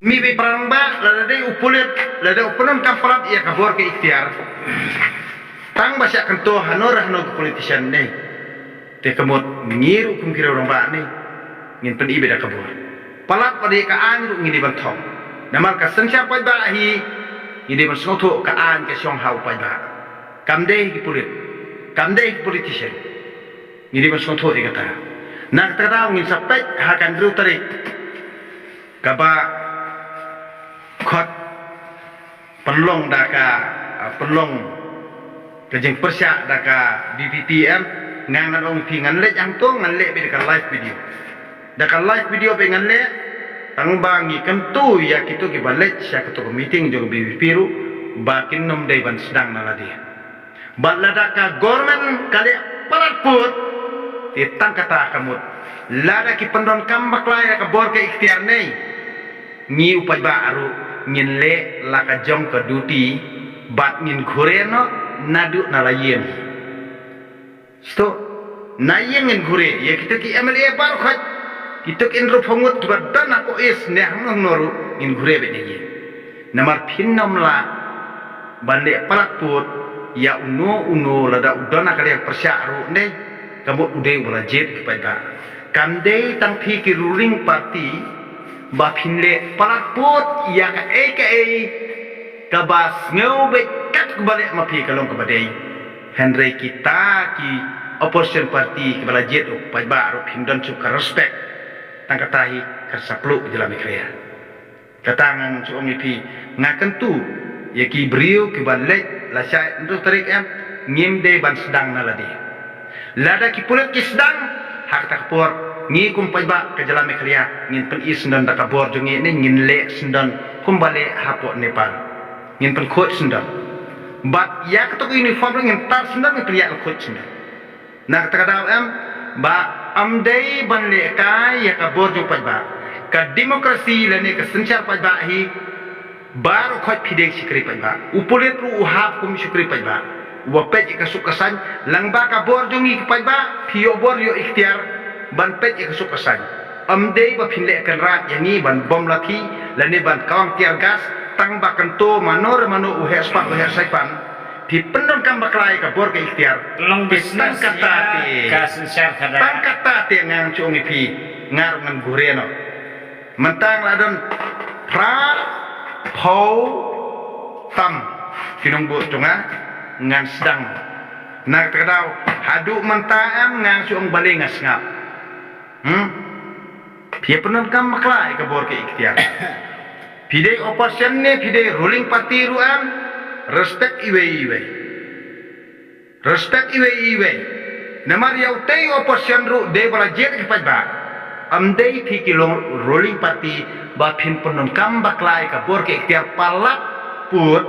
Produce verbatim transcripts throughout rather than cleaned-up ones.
Mih beit para rangbah, lada dei u pulit, lada u pyndonkam palat ïa ka bor ka iktiar, tang ba shah kynto hano re hano ka politician ne. Te ka mut ngi ruh kum ki rangbah ne, ngin pyni beit da ka bor. Palat pat ïa ka aiñ ruh ngi dei ban thong. Namar ka synshar paidbah hi, ngi dei ban sngewthuh ka aiñ ka shong ha u paidbah. Kam dei ki pulit, kam dei ki politician. Ngi dei ban sngewthuh ïa kata. Na kata ka daw ngin sa peit ha ka hynriew tarik kaba khot pynlong da ka, ah, pynlong ka jingpyrshah da ka VPP em. Nga ngan ong ïa phi, ngan leit hangto, ngan leh beit da ka live video. Da ka live video beit ngan leh, tang ba ngi kyntu ïa kito kiba leit sha kato ka meeting jong VPP ruh ba kin nym dei ban sdang na lade. Bad lada ka government ka leh palat pud, te tang kata ka mut. Lada ki pyndonkam bakla ïa ka bor ka iktiar ne, ngi u paidbah ruh ngin leh la ka jong ka duty, bad ngin khure noh naduh na la ïing. Sdang na ïing ngin khure, ïa kito ki MLA baroh khoit, kito ki hynriewphew ngut kiba don hapoh East ne hangno hangno ruh ngin khure beit na ïing. Namar phin nym lah ban leh palat pud ïa uno uno, lada u don ha ka liang pyrshah ruh ne, ka mut u dei uba la jied ki paidbah. Kam dei tang phi ki ruling party ba phin leh palat pud ïa kaei kaei kaba sngew beit kat kaba leh ma phi ka long kaba dei. Hynrei kita ki opposition party kiba la jied u paidbah ruh phin don shuh ka respect. Tang kata hi ka sa pluh jylla Meghalaya. Kata ngan shu ong ïa phi, nga kyntu ïa ki briew kiba leit lashai hynriew tarik em, ngim dei ban sdang na lade. Lada ki pulit ki sdang, ha kata ka por ngi kum paidbah ka jylla Meghalaya ngin pyni syndon da ka bor jong ngi ne, ngin leh syndon kumba leh hapoh Nepal. Ngin pynkhuid syndon. Bad ïa kato ka uniform ruh ngin tar syndon, ngin pynïaid lyngkhuid syndon. Na kata ka daw em, ba ym dei ban lehkai ïa ka bor jong paidbah. Ka demokrasi lane ka synshar paidbah hi, baroh khoit phi dei shakri paidbah. U pulit ruh u hap kum shakri paidbah. Uba peit ïa ka suk ka saiñ, lyngba ka bor jong ngi ki paidbah, phi ïoh bor ïoh iktiar ban peit ïa ka suk ka saiñ. Ym dei ba phin leh kynrad ïa ngi ban bom lathi lane ban kawang tear gas, tang ba kynto mano re mano u heh spah u heh saipan. Phi pyndonkam bakla ïa ka bor ka iktiar. Long business tang kata ïa te, ka synshar khadar. Tang kata te ngan shu ong ïa phi, nga ruh ngan kure noh. Mynta nga la don phra phew tam ki nongbud jong nga, ngan sdang. Na kata ka daw haduh mynta em ngan shu ong balei nga sngap. Hmm? Phi ïa pyndonkam bakla ïa ka bor ka iktiar. Phi dei opposition ne phi dei ruling party ruh em, respect iwei iwei. Respect iwei iwei. Namar ïa utei u opposition ruh dei ba la jied ki paidbah. Ym dei phi ki long ruling party ba phin pyndonkam bakla ïa ka bor ka iktiar palat pud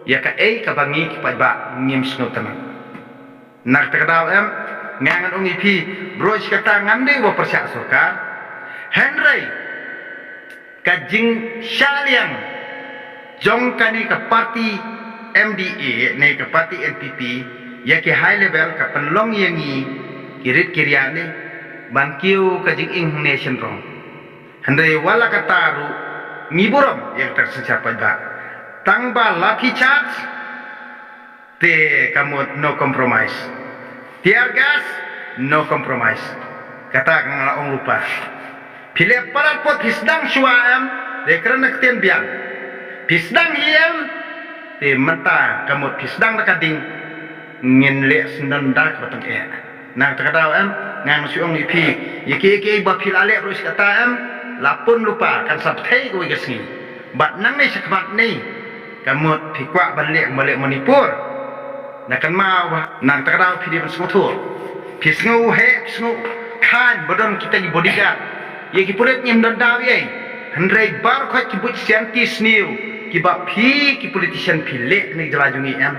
ïa kaei kaba ngi ki paidbah ngim sngewtynnat. Na kata ka daw em, nga ngan ong ïa phi, baroh shi katta ngam dei uba pyrshah sorkar. Hynrei ka jingshah liang jong kane ka party MDA ne ka party NPP ïa ki high level ka pynlong ïa ngi ki rit ki riat ne ban kiew ka jingim hangne shnong. Hynrei wat la katta ruh ngi burom ïa kata ka synshar paidbah. Tang ba lathi charge te ka mut no compromise. Tear gas, no compromise. Kata ka nga la ong lypa. Phi leh palat pud phi sdang shuwa em, te kren na ktien biang. Phi sdang hi em, te mynta ka mut phi sdang da ka ding, ngin leh syndon da kaba tyngeh. Na kata ka daw em, ngan shu ong ïa phi, ïa kiei kiei ba phi la leh ruh shi katta em, la pun lypa, kan sa bthei kawei ka sngi. Bad nangne shakhmat ne, ka mut phi kwah ban leh kumba leh Manipur. Na kynmaw ba, na kata ka daw phi dei ban sngewthuh. Phi sngew heh, phi sngew khlaiñ ba don kita ki bodyguard. Ïa ki pulit ngim don daw ei. Hynrei baroh khoit ki buit sianti sniew kiba phi ki politician phi leh kane ka jylla jong ngi em.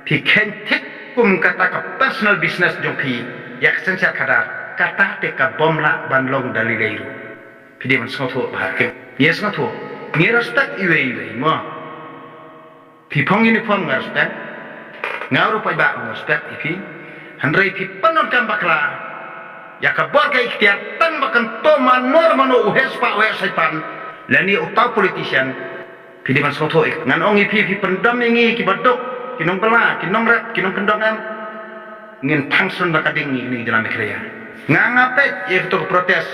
Phi kheiñ thik kum kata ka personal business jong phi, ïa ka synshar khadar, kata te ka bym lah ban long da lei lei ruh. Phi dei ban sngewthuh bha. Ngi sngewthuh. Ngi respect iwei iwei mo. Phi phong uniform nga respect. Nga ruh paidbah nga respect ïa phi. Hynrei phi pyndonkam bakla ïa ka bor ka iktiar tang ba kan to mano mano u heh spah u heh saipan. Lane uta u politician, phi dei ban sngewthuh ïa, ngan ong ïa phi, phi pyndom ïa ngi kiba duk, ki nongbylla, ki nongrep, ki nongkyndong em. Ngin thang shen da ka ding ïa kine ki jylla Meghalaya. Nga nga peit ïa kato ka protest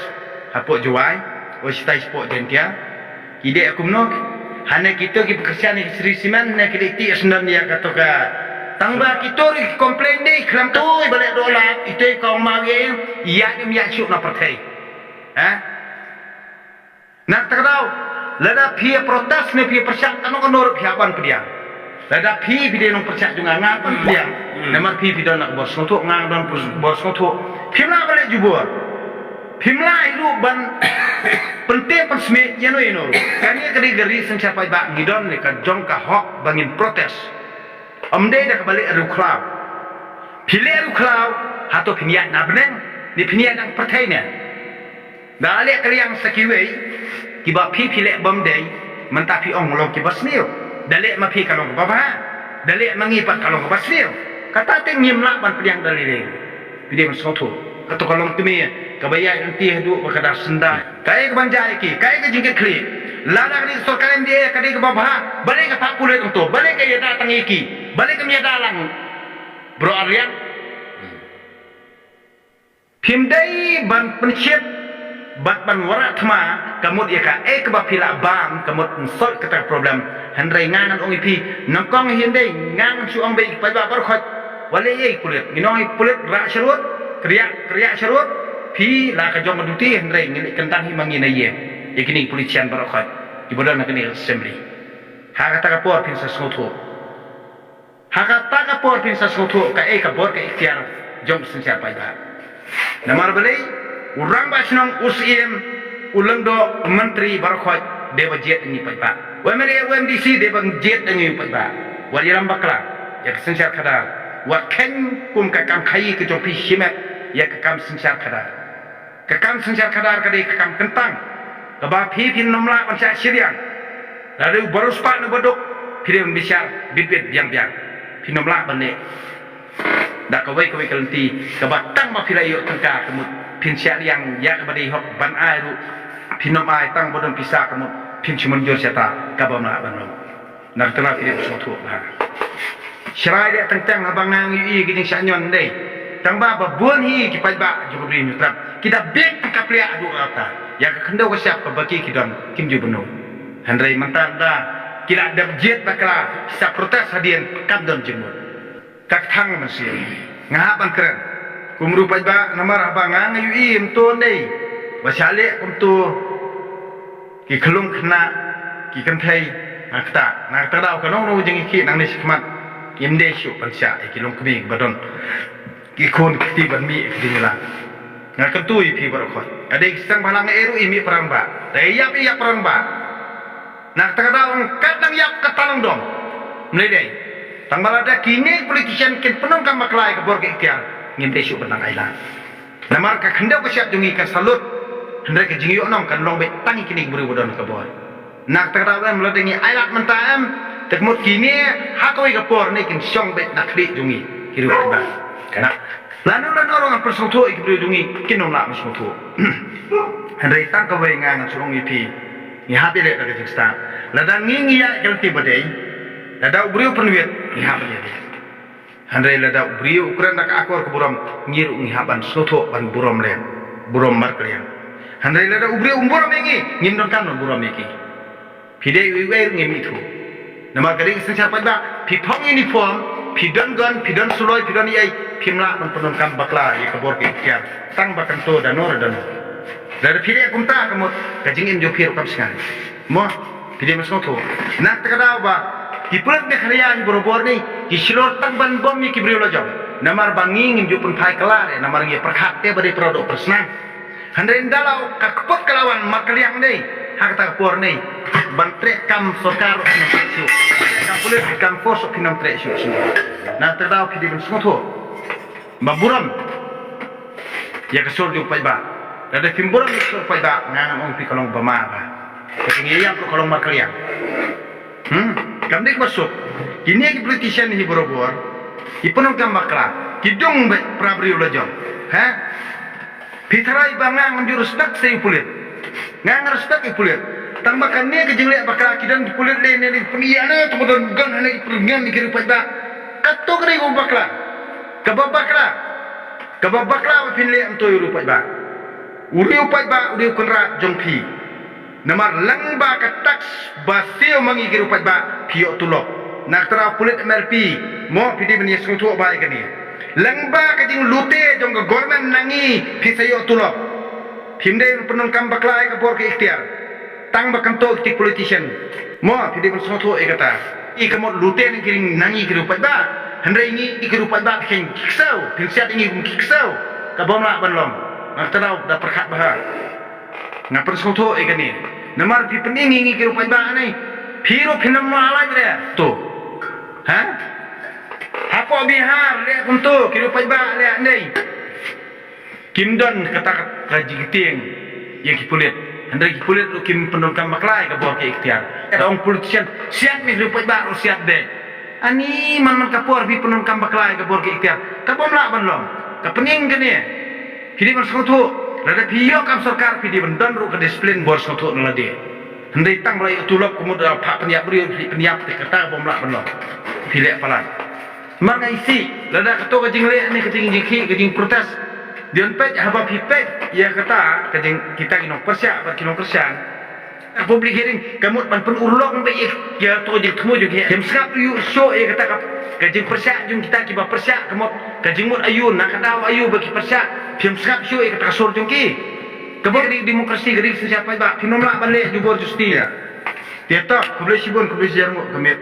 hapoh Jowai, oh, shatai shapoh Jaintia. Ki dei kumno? Hane kito kiba kyrshan ïa ka Shree Cement ne ki leit tih shen ïa kato ka. Tang ba kito ruh ki complain dei khlem to iba leh doh lad, ito i kong maw ïa, ïa ym ïa shuh na pyrthei. Ha? Na kata ka daw, lada phi ïa protest ne phi ïa pyrshah kano kano ruh phi hap ban pdiang. Lada phi phi dei nongpyrshah jong nga, nga hap ban pdiang. Hmm. Namar phi phi don na ka bor sngewthuh, nga don bor sngewthuh. Phim lah ban leh jubor. Phim lah hi ruh ban pyntip pynsmit ïano ïano ruh. Kane ka dei ka ri synshar paidbah, ngi don ne ka jong ka hok ba ngin protest. Ym dei da kaba leh riewkhlaw. Phi leh riewkhlaw, hato phin ïaid na bneng ne phin ïaid na ka pyrthei ne? Da leh kylliang sa kiwei kiba phi phi leh bym dei, mynta phi ong long kiba sniew. Da leh ma phi ka long kaba bha, da leh ma ngi pat ka long kaba sniew. Kata te ngim lah ban pdiang da lei lei. Phi dei ban sngewthuh. Kato ka longkmie kaba ïaid lynti haduh ba ka da syndah. Kaei kaban jia ïa ki, kaei ka jingkitkhlieh. Lada ka dei sorkar M D A ka dei kaba bha, balei ka phah pulit hangto, balei ka ïada tang ïa ki, balei kam ïada lang baroh arliang. Phim dei ban pynshit bad ban wanrah thma ka mut ïa kaei kaba phi lah bam ka mut yn solve kata ka problem. Hynrei nga ngan ong ïa phi, nyngkong hi hynrei nga ngan shu ong beit ïa ki paidbah baroh khoit. Wat leh ei pulit, ngin ong ïa pulit rah sharud, kriah kriah sharud. Phi la ka jong ka duty hynrei ngin leit kyntang hi ma ngi na ïing ïa kine ki politician baroh khoit kiba don ha kane ka assembly. Ha kata ka por phin sa sngewthuh. Ha kata ka por phin sa sngewthuh kaei ka bor ka ikhtiar jong ka synshar paidbah. Namar balei, u rangbah shnong, u Syiem, u Lyngdoh, u Myntri baroh khoit dei ba jied ïa ngi paidbah. U M L A, u M D C dei ba jied ïa ngi paidbah. Wat ïalam bakla ïa ka synshar khadar. Wat kheiñ kum ka kam khaïi ka jong phi shimet ïa ka kam synshar khadar. Ka kam synshar khadar ka dei ka kam kyntang kaba phi phin ym lah ban shah shiliang. Lada u ba riewspah ne u ba duk, phi dei ban bishar bit bit biang biang. Phin ym lah ban leh da kawei kawei ka lynti kaba tang ba phi la ïoh tyngka ka mut phin shah liang ïa kaba dei hok ban ai ruh phin ym ai, tang ba don pisa ka mut phin shu mynjur shata, kaba ym lah ban long. Na kata la phi dei ban sngewthuh bha. Shrai dei teng teng haba nga ïohi ïa ki jingshah ñion dei. Tang ba ba bun hi ki paidbah jong ka Ri Hynñiewtrep ki da bieit ka pliah haduh katta. Ïa ka khyndew ka shyiap kaba ki ki don kim ju bynnud. Hynrei mynta da ki la dep jied bakla, ki sa protest hadien kam don jingmut. Ka kthang mynsiem. Nga hap ban kren kum u paidbah namar haba nga nga ïohi kumto dei ba shah leh kumto ki khyllung khynnah, ki kynthei, na kata, na kata ka daw kano kano jingïakhih nangne shakhmat, ngim dei shuh ban shah ïa ki longkmie ba don ki khun ki kti ban mih ïa ki jingïalang. Nga kyntu ïa phi baroh khoit. Ka dei ki seng bhalang eh ruh ïa mih para rangbah. Da ïap ïa para rangbah. Na kata ka daw kat nang ïap kata nang dom. Ym lei dei. Tang ba lada kine politician kin pyndonkam bakla ïa ka bor ka ikhtiar, ngim dei shuh ban nang ailad. Namar ka khyndew ka shyiap jong ngi kan sa lut. Hynrei ka jingïohnong kan long beit tang ïa kine ki briew ba don ka bor. Na kata ka daw em, lada ngi ailad mynta em, te ka mut kine ha kawei ka por ne kin shong beit na khlieh jong ngi ki riew paidbah. Lano lano ruh ngan pynsngewthuh ïa ki briew jong ngi kin ym lah ban sngewthuh. Hynrei tang kawei nga ngan shu ong ïa phi, ngi hap ïaleh da ka jingstad. Lada ngi ngi ïaid ka lynti ba dei, lada u briew pynwit ngi hap ban ïaleh. Hynrei lada u briew u kren da ka akor ka burom, ngi ruh ngi hap ban sngewthuh ban burom lem, burom markylliang. Hynrei lada u briew um burom ïa ngi, ngim donkam ban burom ïa ki. Phi dei uwei uwei ruh ngim ithuh. Namar ka dei ka synshar paidbah, phi phong uniform, phi don gun, phi don suloi, phi don ei ei, phim lah ban pyndonkam bakla ïa ka bor ka ikhtiar. Tang ba kan to da no re da no. Lada phi leh kumta ka mut ka jingim jong phi ruh kam shngaiñ. Mo, phi dei ban sngewthuh. Na kata ka daw ba ki pulit Meghalaya hi barabor ne ki shlur tang ban bom ïa ki briew la jong. Namar ba ngi ngim ju pynphai kylla re, namar ngi pyrkhat te ba dei para doh para snam. Hynrei ynda la ka kput ka la wan markylliang dei ha kata ka por ne ban treh kam sorkar ruh phin ym treh shuh. Kam pulit kam force ruh phin ym treh shuh shuh. Na kata ka daw phi dei ban sngewthuh. Ba burom ïa ka sur jong u paidbah. Lada phim burom ïa ka sur paidbah, nga ngan ong ïa phi ka long ba ma bha. Ka jingïaid ruh ka long markylliang. Hmm, kam dei kaba suk. Kine ki politician hi barabor ki pyndonkam bakla, ki dung beit para briew la jong. Ha? Phi tharai ba nga ngam ju respect sa ïa u pulit. Nga nga respect ïa u pulit. Tang ba kane ka jingleh bakla ki don ki pulit leh ne, ki pynïaid ne, tang ba don gun hangne ki pynïaid ne ki riew paidbah. Kato ka dei kaba bakla. Kaba bakla. Kaba bakla ba phin leh kumto ïa u riew paidbah. U riew paidbah u dei u kynrad jong phi. Namar lyngba ka tax ba siew ma ngi ki riew paidbah phi ïoh tulop. Na ka tnat pulit M L P mo phi dei ban ïa sngewthuh ba ïa kane. Lyngba ka jinglute jong ka government na ngi phi sa ïoh tulop. Phim dei ban pyndonkam bakla ïa ka bor ka iktiar. Tang ba kumto ki politician. Mo phi dei ban sngewthuh ïa kata. I ka mut lute na ngi ki riew paidbah. Hynrei ngi ki riew paidbah phi kheiñ ki ksew. Phin siat ïa ngi kum ki ksew. Ka bym lah ban long. Nga kynmaw da pyrkhat bha. Nga pynsngewthuh ïa kane. Namar phi pyni ngi ki riew paidbah ne. Phi ruh phin ym lah lait re. To. Ha? Hapoh Bihar leh kumto ki riew paidbah leh ne. Kim don kata ka jingtieng ïa ki pulit. Hynrei ki pulit ruh kim pyndonkam bakla ïa ka bor ka iktiar. Ka ong politician siat mih riew paidbah ruh siat beit. Ani man man ka por phi pyndonkam bakla ïa ka bor ka iktiar. Ka bym lah ban long. Ka pynïeng kane. Phi dei ban sngewthuh. Lada phi ïoh kam sorkar phi dei ban don ruh ka disiplin bor sngewthuh na lade. Hynrei tang ba la ïoh tulop ka mut da phah pynïap briew phi pynïap te kata ka bym lah ban long. Phi leh palat. Mar nga isih lada kato ka jingleh ne ka jingjingkhih ka jingprotest. Dei ban peit haba phi peit ïa kata ka jing kita ki nongpyrshah bad ki nongkyrshan. Ka public hearing ka mut ban pynurlong beit ïa kato ka jingthmu jong ki. Phim sngap ïa shuh ïa kata ka jingpyrshah jong kita kiba pyrshah ka mut ka jingmut aïu na ka daw aïu ba ki pyrshah. Phim sngap shuh ïa kata ka sur jong ki. Ka bor ka dei demokrasi ka dei ka synshar paidbah phim nym lah ban leh jubor justi ïa. Te to khublei shibun khublei shihajar nguh ka miet.